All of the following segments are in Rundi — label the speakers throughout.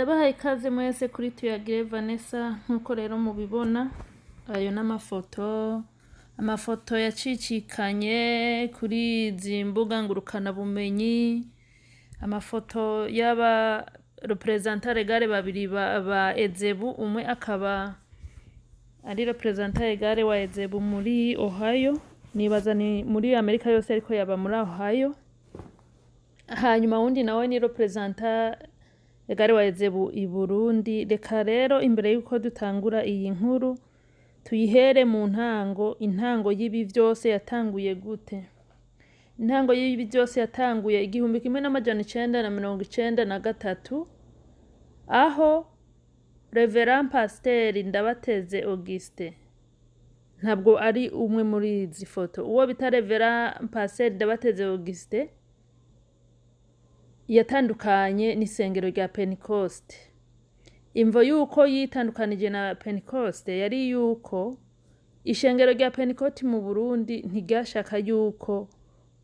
Speaker 1: Ndabahaye ikaze mwese kuri Tuyagire Vanessa. Nk'uko rero mubibona, ayo n'amafoto, amafoto yacicikanye kuri izi mbuga ngurukanabumenyi, amafoto y'aba représentant légal babiri ba Ezebu, umwe akaba ari représentant légal wa Ezebu muri Ohio, nibaza ni muri Amerika yose ariko yaba muri Ohio, hanyuma wundi nawe ni représentant légal wa Ezebu i Burundi. Reka rero imbere yuko dutangura iyi nkuru tuyihere mu ntango. Intango y'ibi vyose yatanguye gute? Intango y'ibi vyose yatanguye 1993, aho Reverend Pasiteri Ndabateze Augustin, ntabwo ari umwe muri izi foto, uwo bita Reverend Pasiteri Ndabateze Augustin yatandukanye n'isengero rya Pentecoste. Imvo yuko yitandukanije na Pentecoste yari yuko ishengero rya Pentecote mu Burundi ntiryashaka yuko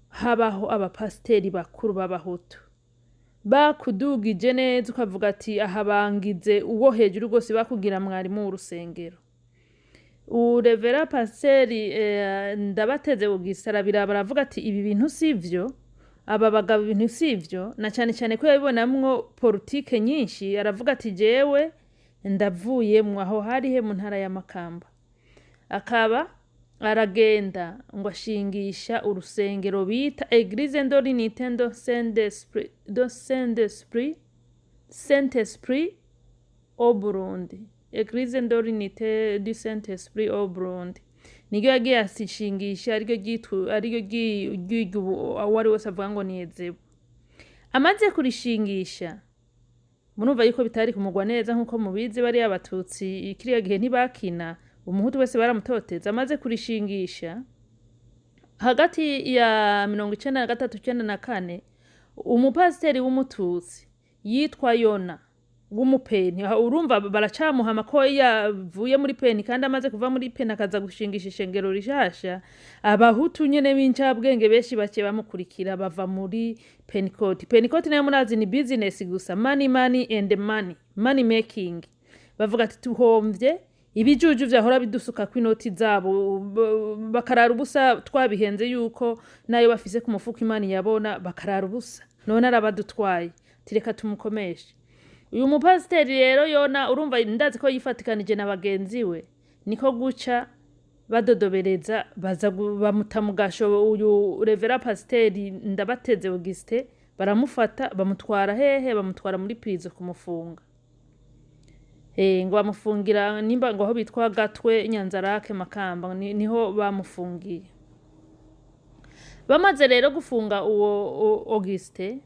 Speaker 1: habaho abapasiteri bakuru b'abahutu. Bakudugije neza ukavuga ati aha bangize uwo hejuru rwose, bakugira mwarimu w'urusengero. Urevera Pasiteri Ndabateze Augustin arabiraba, aravuga ati ibi bintu sivyo, aba bagabo ibintu sivyo, na cane cane ko yabibonamwo politike nyinshi. Aravuga ati jewe ndavuyemwo. Aho hari he? Mu ntara ya Makamba. Akaba aragenda ngo ashingisha urusengero bita Eglise de l'Unité de Saint-Esprit, de Saint-Esprit, Saint-Esprit au Burundi, Eglise de l'Unité du Saint-Esprit au Burundi. Niryo yagiye ashingisha, ariryo ryitwa, ariryo ry'ubu uwo ari wese avuga ngo ni Ezebu. Amaze kurishingisha, murumva yuko bitari kumugwa neza. Nk'uko mubizi, bariya abatutsi kiriya gihe ntibakina, umuhutu wese baramutoteza. Amaze kurishingisha hagati ya 93, 94, umupasiteri w'umututsi yitwa Yona w'umupeni. Aha urumva baracamuhama ko yavuye muri peni, kandi amaze kuva muri peni akaza gushingisha ishengero rishasha, abahutu nyene b'incabwenge benshi bake bamukurikira bava muri Pentecote. Pentecote nayo murazi ni business gusa, money, money and money, money making. Bavuga ati tuhomvye ibijuju vyahora bidusuka kw'inoti zabo, bakarara ubusa, twabihenze yuko nayo bafise ku mufuko Imana yabona, bakarara ubusa, none arabadutwaye, tireka tumukomeshe. Uyu mupasiteri rero Yona, urumva ndazi ko yifatikanije na bagenzi we, niko guca badodobereza, baza bamuta mu gasho. Uyu Revera Pasiteri Ndabateze Augustin baramufata, bamutwara hehe? Bamutwara muri prison kumufunga. Ngo bamufungira nimba ngo aho bitwa Gatwe, Nyanzarake, Makamba, niho bamufungiye. Bamaze rero gufunga uwo Auguste,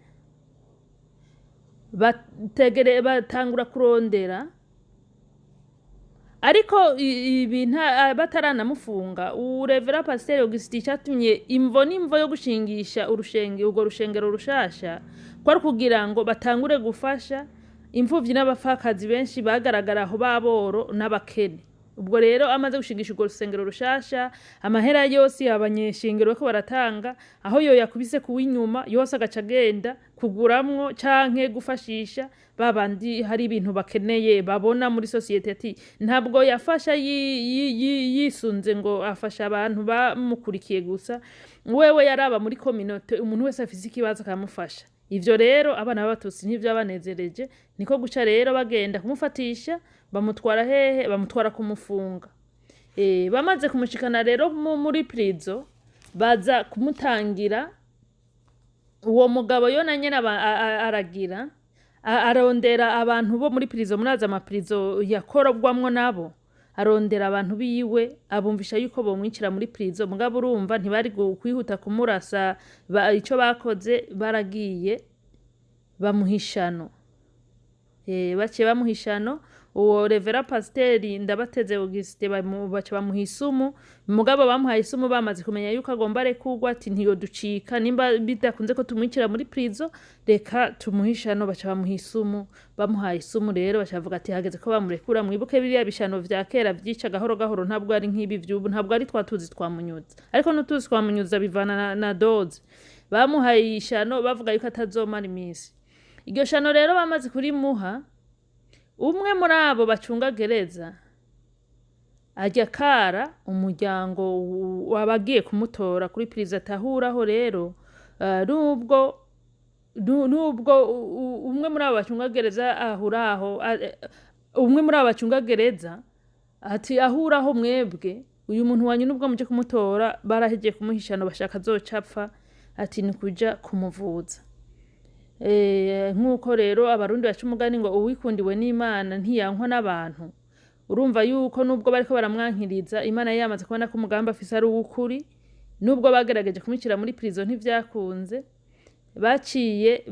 Speaker 1: bategere batangura kurondera, ariko ibi bataranamufunga urevera Pasiteri Augustin, icyatumye imvo n'imvo yo gushingisha urushenge, urwo rushengero rushasha, kwari kugira ngo batangure gufasha imfuvyi n'abapfakazi benshi bagaragara aho b'aboro n'abakene. Ubwo rero amaze gushingisha urwo rusengero rushasha, amahera yose abanyeshengero bariko baratanga, aho yo yakubise kuw'inyuma yose agaca agenda kuguramwo canke gufashisha babandi hari ibintu bakeneye babona muri sosiyete. Ati ntabwo yafasha yisunze ngo afasha abantu bamukurikiye gusa, wewe yaraba muri communauté, umuntu wese afise ikibazo akamufasha. Ivyo rero abana b'abatutsi ntivyabanezereje, niko guca rero bagenda kumufatisha. Bamutwara hehe? Bamutwara kumufunga. Bamaze kumushikana rero muri prison, baza kumutangira uwo mugabo Yona nyene aragira arondera abantu bo muri prison. Murazi amaprison yakorwamwo nabo. Arondera abantu biwe, abumvisha yuko bomwicira muri prison. Mugabo urumva ntibari kwihuta kumurasa. Ico bakoze, baragiye bamuha ishano. Baciye bamuha ishano uwo Revera Pasiteri Ndabateze Augustin, baca bamuha isumu. Mugabo bamuhaye isumu bamaze kumenya yuko agomba arekurwa, ati ntiyoducika, nimba bidakunze ko tumwicira muri prison, reka tumuhe ishano. Baca bamuha isumu. Bamuhaye isumu rero, baca bavuga ati hageze ko bamurekura. Mwibuke biriya bishano vya kera vyica gahoro gahoro, ntabwo ari nk'ibi vy'ubu, ntabwo ari twa tuzi twamunyuza, ariko n'utuzi twamunyuza bivana na dose. Bamuhaye ishano bavuga yuko atazomara iminsi. Iryo shano rero bamaze kurimuha Umwe muri abo bacunga gereza ajya kara umuryango wabagiye kumutora kuri prison atahuraho rero, nubwo umwe muri abo bacunga gereza ahuraho, umwe muri abo bacunga gereza ati ahuraho mwebwe uyu muntu wanyu nubwo muje kumutora barahegeye kumuhishano bashaka azocapfa, ati ni kuja kumuvuza. Nk'uko rero abarundi baca umugani ngo uwikundiwe n'Imana ntiyankwa n'abantu. Urumva yuko nubwo bariko baramwankiriza, Imana yari yamaze kubona ko umugambi afise ari uw'ukuri, nubwo bagerageje kumwicira muri prison ntivyakunze, baciye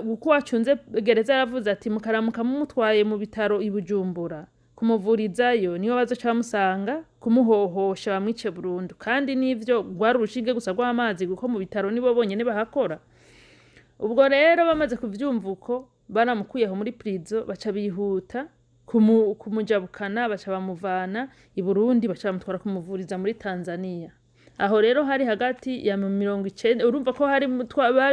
Speaker 1: uko wacunze gereza yaravuze ati mukaramuka mumutwaye mu bitaro i Bujumbura kumuvurizayo niyo bazoca bamusanga kumuhohosha bamwice burundu. Kandi nivyo rwari urushinge gusa rw'amazi kuko mu bitaro nibo bonyene bahakora. Ubwo rero bamaze kuvyumva uko baramukuyeho muri prison baca bihuta kumujabukana, baca bamuvana i Burundi baca bamutwara kumuvuriza muri Tanzania. Aho rero hari hagati ya 90, urumva ko hari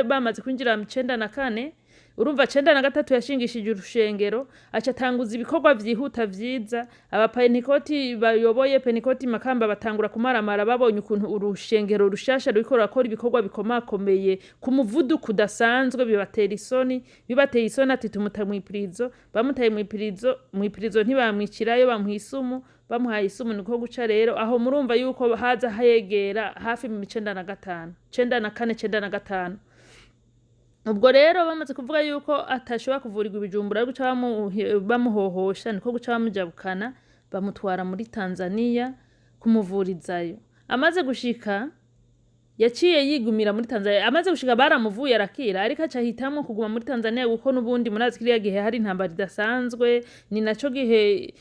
Speaker 1: bamaze kwinjira mu 94, urumva 93 yashingishije urushengero, aca atanguza ibikorwa vyihuta vyiza. Abapentekoti bayoboye Pentekoti Makamba batangura kumaramara babonye ukuntu urushengero rushasha ruriko rurakora ibikorwa bikomakomeye ku muvuduko udasanzwe, bibatera isoni, bibateye isoni ati tumuta mw'ipirizo, bamutaye mw'ipirizo, mw'ipirizo ntibamwicirayo bamuha isumu, bamuhaye isumu niko guca rero aho murumva yuko haza hegera hafi mu 95, 94, 95. Ubwo rero bamaze kuvuga yuko atashobora kuvurirwa ibijumbura ari guca bamuhohosha, niko guca bamujabukana bamutwara muri Tanzania kumuvurizayo. Amaze gushika yaciye yigumira muri Tanzania, amaze gushika baramuvuye arakira, ariko aca ahitamwo kuguma muri Tanzania kuko n'ubundi murazi kiriya gihe hari intambara idasanzwe. Ni naco gihe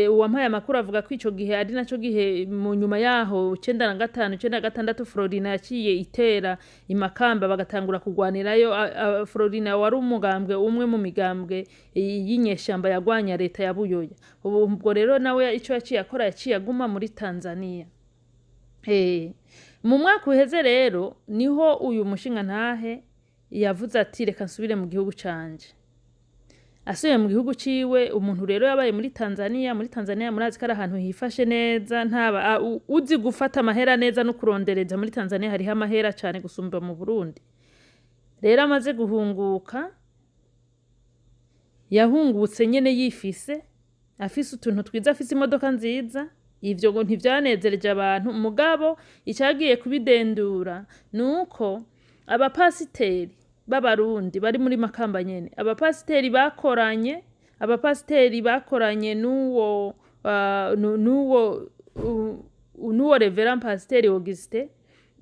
Speaker 1: uwampaye amakuru avuga ko ico gihe ari naco gihe mu nyuma yaho 95, 96 Florina yaciye itera imakamba bagatangura kugwanirayo. Florina wari umugambwe umwe mu migambwe y'inyeshamba yagwanya leta ya Buyoya. Ubwo rero nawe ico yaciye akora yaciye aguma muri Tanzania. Mu mwaka uheze rero niho uyu mushingantahe yavuze ati reka nsubire mu gihugu canje. Asubiye mu gihugu ciwe, umuntu rero yabaye muri Tanzania, muri Tanzania murazi ko ari ahantu hifashe neza, ntaba uzi gufata amahera neza no kurondereza muri Tanzania hariho amahera cane gusumba mu Burundi. Rero amaze guhunguka, yahungutse nyene yifise, afise utuntu twiza, afise imodoka nziza. Ivyo ngo ntivyanezereje abantu, mugabo icagiye kubidendura nuko abapasiteri b'abarundi bari muri Makamba nyene, abapasiteri bakoranye n'uwo n'uwo Reverend Pasiteri Augustin,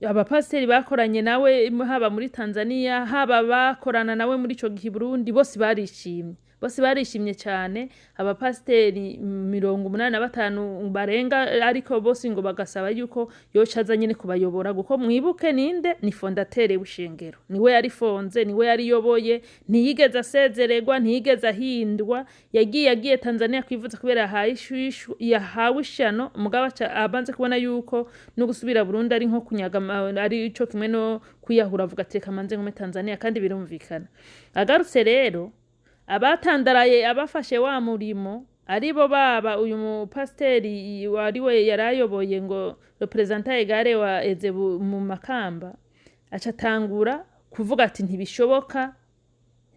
Speaker 1: abapasiteri bakoranye nawe haba muri Tanzania, haba bakorana nawe muri ico gihe i Burundi, bose barishimye. Bose barishimye cane, abapasiteri 85 barenga, ariko bose ngo bagasaba yuko yoca aza nyene kubayobora, kuko mwibuke ninde ni fondateur w'ishengero, niwe yarifonze, niwe yariyoboye, ntiyigeze asezererwa, ntiyigeze ahindwa, yagiye Tanzania kwivuza kubera yahawe ishano, mugabo aca abanze kubona yuko no gusubira Burundi ari nko kunyaga ari ico kimwe no kwiyahura, avuga ati reka manze ngume Tanzania, kandi birumvikana. Agarutse rero abatandaraye abafashe wa murimo aribo baba uyu mupasiteri wari we yarayoboye ngo representant egare wa Ezebu mu Makamba, aca atangura kuvuga ati ntibishoboka,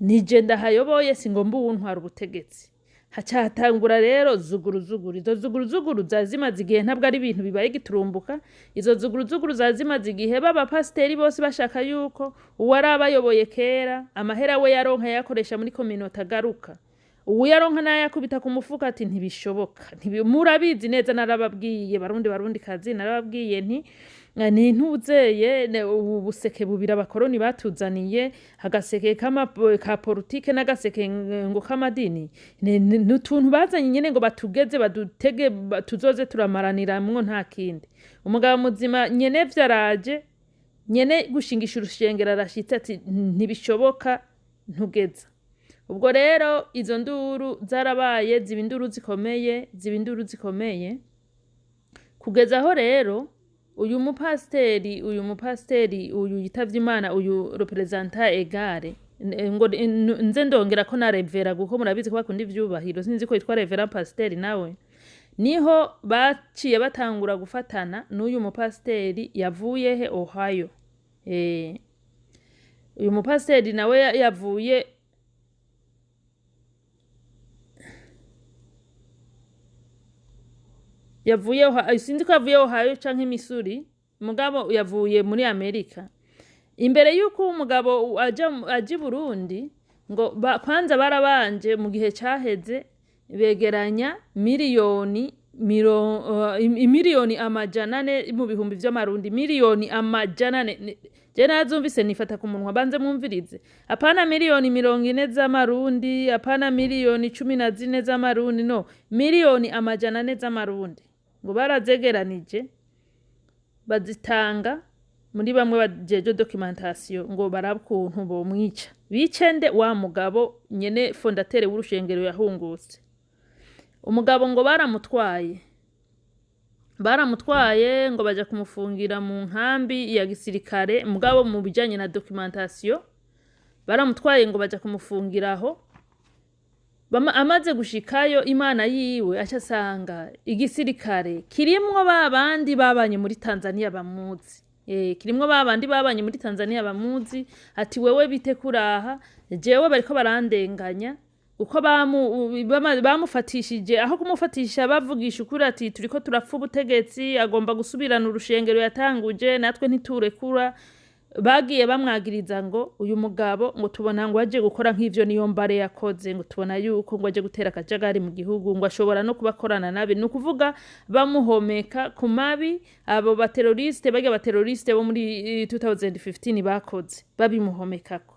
Speaker 1: nije ndahayoboye, singomba uwuntwara ubutegetsi. Haca hatangura rero zuguruzuguru. Izo zuguruzuguru zari zimaze igihe, ntabwo ari ibintu bibaye giturumbuka. Izo zuguruzuguru zari zimaze igihe, b'abapasiteri bose bashaka yuko uwari abayoboye kera amahera we yaronka yakoresha muri kominota agaruka, uwo yaronka nayo yakubita ku mufuka ati ntibishoboka. Murabizi neza, narababwiye barundi barundi kazi, narababwiye nti ni ntuzeye ubu buseke bubiri abakoroni batuzaniye, agaseke ka politike n'agaseke ngo k'amadini, ni utuntu bazanye nyene ngo batugeze badutege tuzoze turamaraniramwo nta kindi. Umugabo muzima nyene vyaraje nyene gushingisha urushengero arashitse ati ntibishoboka ntugeza. Ubwo rero izo nduru zarabaye, ziba induru zikomeye, ziba induru zikomeye, kugeza aho rero uyu mupasiteri uyu yitavye Imana, uyu representant egare Ngo nze ndongera ko na révérend, kuko murabizi ko bakunda ivyubahiro, sinzi ko yitwa révérend pasiteri nawe. Niho baciye batangura gufatana n'uyu mupasiteri yavuye he? Ohio. Uyu mupasiteri nawe yavuye sinzi ko yavuye Ohio canke Missouri, mugabo yavuye muri Amerika. Imbere y'uko uwo mugabo aja i Burundi, ngo kwanza barabanje mu gihe caheze begeranya 400 miliyoni mu bihumbi vy'amarundi, 400 miliyoni. Je narazumvise nifata ku munwa. Banze mwumvirize: apana 40 miliyoni z'amarundi, apana 14 miliyoni z'amarundi, no 400 miliyoni z'amarundi. Ngo barazegeranije, bazitanga muri bamwe bajeje documentation, ngo barabe ukuntu bomwica. Bice nde? Wa mugabo nyene fondateur w'urushengero yahungutse. Umugabo ngo baramutwaye, ngo baja kumufungira mu nkambi ya gisirikare. Mugabo mu bijanye na documentation, baramutwaye ngo baja kumufungiraho. Amaze gushikayo, Imana yiwe, aca asanga igisirikare kirimwo ba bandi babanye muri Tanzania bamuzi. Kirimwo ba bandi babanye muri Tanzania bamuzi. Ati: "Wewe bite kuraha?" "Jewe bariko barandenganya." Uko bamufatishije, aho kumufatisha bavugisha ukuri, ati: "Turiko turapfa ubutegetsi, agomba gusubirana urushengero yatanguje, natwe ntiturekura." Bagiye bamwagiriza ngo uyu mugabo, ngo tubona ngo aje gukora nk'ivyo niyo mbare yakoze, ngo tubona yuko ngo aje gutera akajagari mu gihugu, ngo ashobora no kubakorana nabi. Ni ukuvuga bamuhomeka ku mabi abo bateroriste, barya bateroriste bo muri 2015 bakoze, babimuhomekako.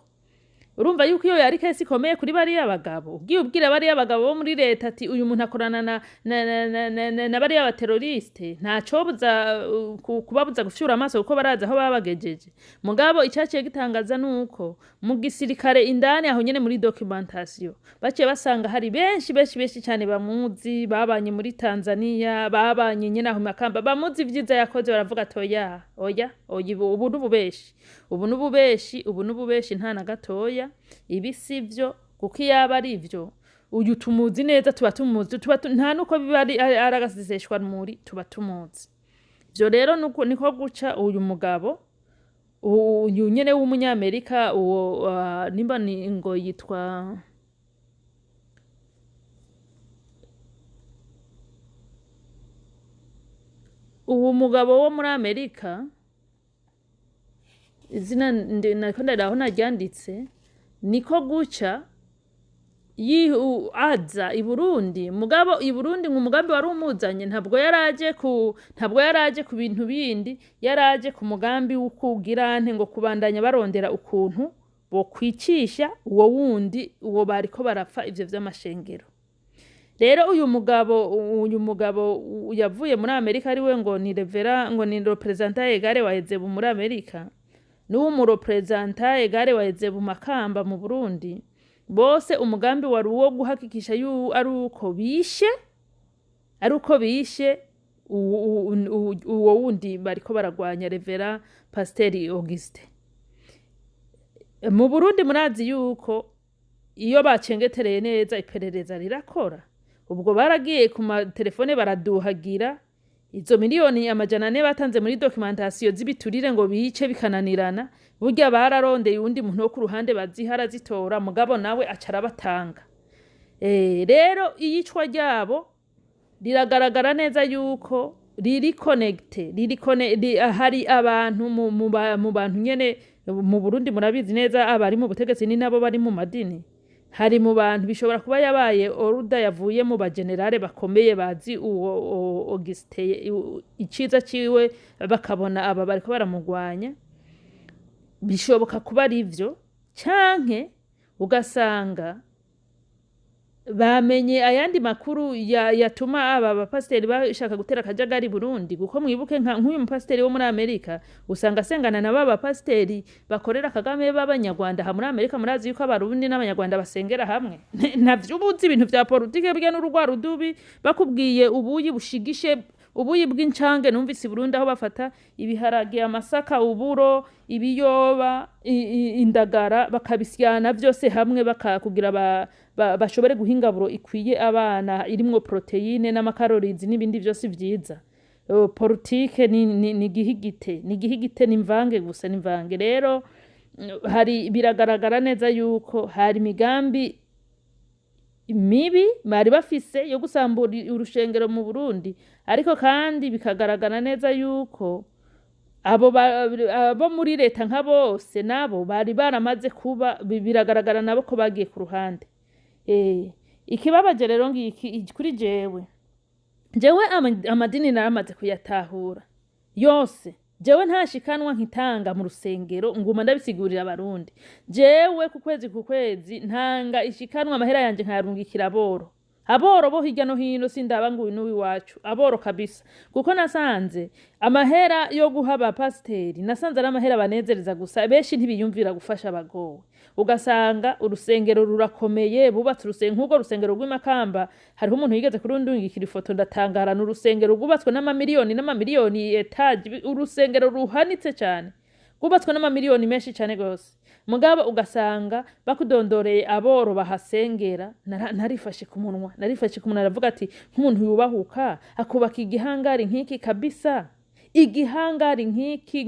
Speaker 1: Urumva yuko iyo yari case ikomeye kuri bariya bagabo. Ugiye ubwira bariya bagabo bo muri leta ati: "Uyu muntu akorana na bariya bateroriste," ntacobuza kubabuza gufyura amaso, kuko barazi aho babagejeje. Mugabo icyaciye gitangaza nuko mu gisirikare indani aho nyene muri documentation baciye basanga hari benshi, benshi, benshi cyane bamuzi, babanye muri Tanzania, babanye nyene aho Makamba, bamuzi ivyiza yakoze. Baravuga ati: "Oya, oya, oya, ubu n'ububeshi, ubu n'ububeshi, ubu n'ububeshi, nta na gatoya, ibi sivyo, kuko iyaba ari ivyo, uyu tumuzi neza, tuba tumuzi, nta nuko biba ari agaseseshwa muri, tuba tumuzi." Ivyo rero niko guca uyu mugabo, uyu nyene w'umunyamerika, uwo nimba ni ngo yitwa uwo mugabo wo muri Amerika, izina nariko ndaraba aho naryanditse, niko guca aza i Burundi. Mugabo i Burundi ngo umugambi wari umuzanye, ntabwo yaraje ku bintu bindi, yaraje ku mugambi w'ukugirante ngo kubandanya barondera ukuntu bokwicisha uwo wundi, uwo bariko barapfa ivyo vy'amashengero. Rero uyu mugabo yavuye muri Amerika, ariwe ngo ni révérend, ngo ni représentant légal wa Ezebu muri Amerika, n'uwo mu représentant légal wa Ezebu Makamba mu Burundi, bose umugambi wari uwo guhakikisha ari uko bishe uwo wundi bariko baragwanya, révérend Pasiteri Augustin. Mu Burundi murazi yuko iyo bacengetereye neza iperereza rirakora. Ubwo baragiye ku matelefone baraduhagira izo 400 miliyoni batanze muri documentation z'ibiturire ngo bice, bikananirana. Burya bararondeye uwundi muntu wo ku ruhande baziha, arazitora, mugabo nawe aca arabatanga. Rero iyicwa ryabo riragaragara neza yuko riri connecté, hari abantu mu bantu nyene mu Burundi. Murabizi neza, abari mu butegetsi ni nabo bari mu madini. Hari mu bantu bishobora kuba yabaye ordre yavuye mu bagenerale bakomeye bazi uwo Augustin, iciza ciwe, bakabona aba bariko baramugwanya. Bishoboka kuba ari ivyo, canke ugasanga bamenye ayandi makuru yatuma aba bapasiteri bashaka gutera akajagari Burundi. Kuko mwibuke nk'uyu mupasiteri wo muri Amerika, usanga asengana na ba bapasiteri bakorera Kagame b'abanyarwanda aha muri Amerika. Murazi yuko Abarundi n'Abanyarwanda basengera hamwe. Ntavyo ubuzi, ibintu vya politike burya n'urugwa rudubi. Bakubwiye ubuyi bushigishe. Ubuyi bw'incange numvise i Burundi, aho bafata ibiharage, amasaka, uburo, ibiyoba, indagara, bakabisyana vyose hamwe kugira bashobore guha ingaburo ikwiye abana, irimwo poroteyine n'ama calories n'ibindi vyose vyiza. Politike ni gihigite, ni gihigite, ni imvange gusa, ni imvange. Rero hari biragaragara neza yuko hari imigambi mibi bari bafise yo gusambura urushengero mu Burundi, ariko kandi bikagaragara neza yuko abo muri leta nka bose nabo bari baramaze kuba biragaragara nabo ko bagiye ku ruhande. Ikibabaje rero ngiki kuri jewe, jewe amadini naramaze kuyatahura yose. Jewe ntashikanwa nkitanga mu rusengero, nguma ndabisigurira Abarundi. Jewe ku kwezi ku kwezi ntanga ishikanwa, amahera yanje nkayarungikira aboro, aboro bo hirya no hino. Sindaba ngo uyu n'uwiwacu, aboro kabisa, kuko nasanze amahera yo guha abapasiteri, nasanze ari amahera banezereza gusa. Benshi ntibiyumvira gufasha abagowe. Ugasanga urusengero rurakomeye, bubatse urusengero nk'urwo rusengero rw'imakamba. Hariho umuntu yigeze kurundungikira ifoto, ndatangara. Ni urusengero rwubatswe n'amamiliyoni n'amamiliyoni, étage, urusengero ruhanitse cyane, rwubatswe n'amamiliyoni menshi cyane gose, mugabo ugasanga bakudondoreye aboro bahasengera. Narifashe ku munwa, narifashe ku munwa. Aravuga ati nk'umuntu yubahuka akubaka igihangari nk'iki kabisa, igihangari nk'iki,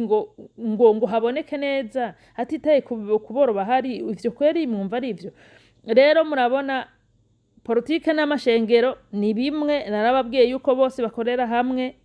Speaker 1: ngo haboneke neza, atitaye ku boro bahari, ivyo kweri mwumva ari ivyo? Rero murabona, politike n'amashengero ni bimwe. Narababwiye yuko bose bakorera hamwe.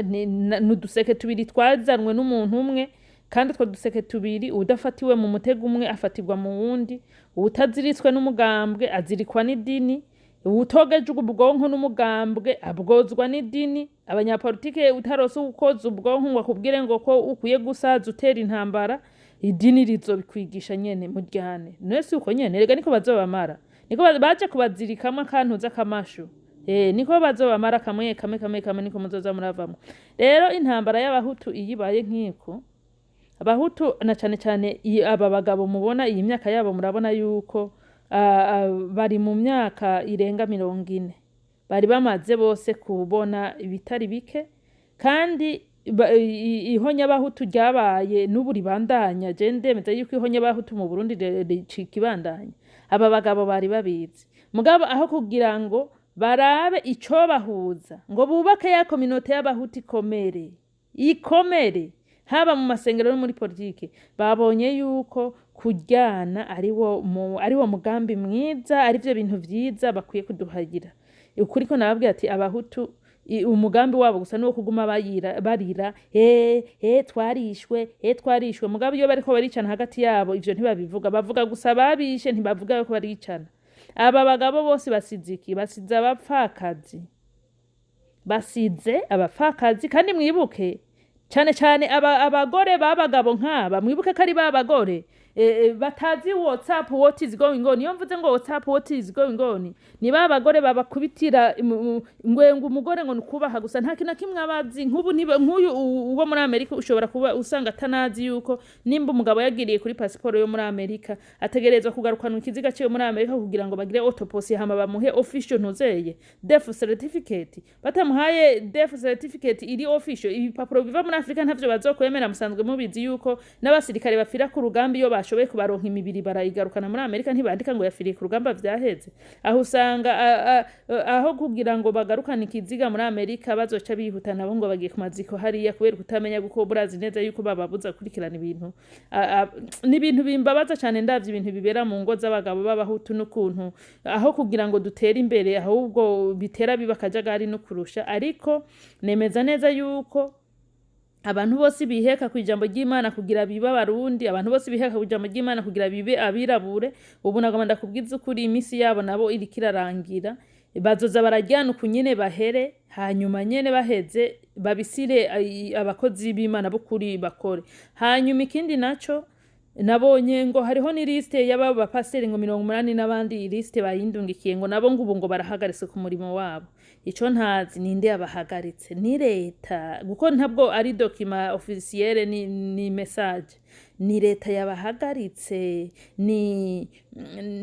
Speaker 1: Ni uduseke tubiri twazanwe n'umuntu umwe, kandi utwo duseke tubiri, udafatiwe mu mutego umwe afatirwa mu wundi. Uwutaziritswe n'umugambwe azirikwa n'idini, uwutogeje ubwonko n'umugambwe abwozwa n'idini. Abanyapolitike, utarose ukoza ubwonko ngo akubwire ngo ko ukwiye gusaza utera intambara, idini rizobikwigisha nyene muryane. None si uko nyene? Rega niko bazobamara, niko baje kubazirikamwo akantuza kamashu. Niko bazobamara kamwe kamwe kamwe kamwe, niko muzoza muravamwo. Rero intambara y'Abahutu iyo ibaye nk'iko, Abahutu na cane cane aba bagabo mubona, iyi myaka yabo murabona yuko bari mu myaka irenga 40, bari bamaze bose kubona ibitari bike. Kandi ihonyabahutu ryabaye n'ubu ribandanya. Je ndemeza yuko ihonyabahutu mu Burundi rikibandanya. Aba bagabo bari babizi, mugabo aho kugira ngo barabe icobahuza ngo bubake ya communauté y'Abahutu ikomere, ikomere, haba mu masengero no muri politike, babonye yuko kuryana ariwo mugambi mwiza, arivyo bintu vyiza bakwiye kuduhagira. Ukuri ko nababwira ati Abahutu umugambi wabo gusa nuwo kuguma bayira, barira twarishwe, twarishwe. Mugabo iyo bariko baricana hagati yabo, ivyo ntibabivuga. Bavuga gusa babishe, ntibavuga yuko baricana. Aba bagabo bose basize iki? Basize abapfakazi, basize abapfakazi. Kandi mwibuke cane cane abagore b'abagabo nk'aba, mwibuke ko ari ba bagore batazi WhatsApp, what is going on. Iyo mvuze ngo WhatsApp, what is going on, ni ba bagore babakubitira ngwenga umugore ngo nukubaha gusa, nta kintu na kimwe abazi. Nk'ubu nk'uyu uwo muri Amerika, ushobora kuba usanga atanazi yuko nimba umugabo yagiriye kuri pasiporo yo muri Amerika, ategerezwa kugarukana ikiziga ciwe muri Amerika kugira ngo bagire autopsy, hama bamuhe official ntuzeye death certificate. Batamuhaye death certificate iri official, ibipapuro biva muri Afrika ntavyo bazokwemera. Musanzwe mubizi yuko n'abasirikare bapfira ku rugamba, iyo bashoboye kubaronka imibiri barayigarukana muri Amerika, ntibandika ngo yafiriye ku rugamba, vyaheze. Aho usanga aho kugira ngo bagarukane ikiziga muri Amerika, bazoca bihuta nabo ngo bagiye ku maziko hariya, kubera kutamenya, kuko burazi neza yuko bababuza gukurikirana ibintu. Ni ibintu bimbabaza cane ndavye ibintu bibera mu ngo z'abagabo b'Abahutu, n'ukuntu aho kugira ngo dutere imbere, ahubwo bitera biba akajagari no kurusha. Ariko nemeza neza yuko abantu bose biheka ku ijambo ry'Imana kugira bibe Abarundi, abantu bose biheka ku ijambo ry'Imana kugira bibe abirabure, ubu nagomba ndakubwiza ukuri, iminsi yabo nabo iriko irarangira. Bazoza barajyana uku nyene bahere, hanyuma nyene baheze babisire abakozi b'Imana b'ukuri bakore. Hanyuma ikindi naco nabonye, ngo hariho ni liste y'aba bapasiteri ngo 80 n'abandi, liste bayindungikiye, ngo nabo ngo ubu ngo barahagaritse ku murimo wabo. Ico ntazi, ninde yabahagaritse? Ni leta? Kuko ntabwo ari document officiel, ni message. Ni leta yabahagaritse? Ni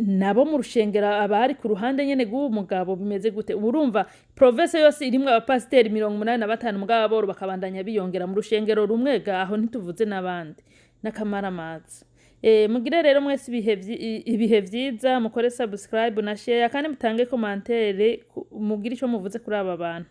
Speaker 1: nabo mu rushengero, abari ku ruhande nyene rw'uwo mugabo? Bimeze gute? Ubu urumva province yose irimwo abapasiteri 85, mugabo aboro bakabandanya biyongera mu rushengero rumwe gaho, ntituvuze n'abandi n'akamaramaza. Mugire rero mwese ibihe vyiza. Mukore subscribe na share, kandi mutange commentaire, mugire ico muvuze kuri aba bantu.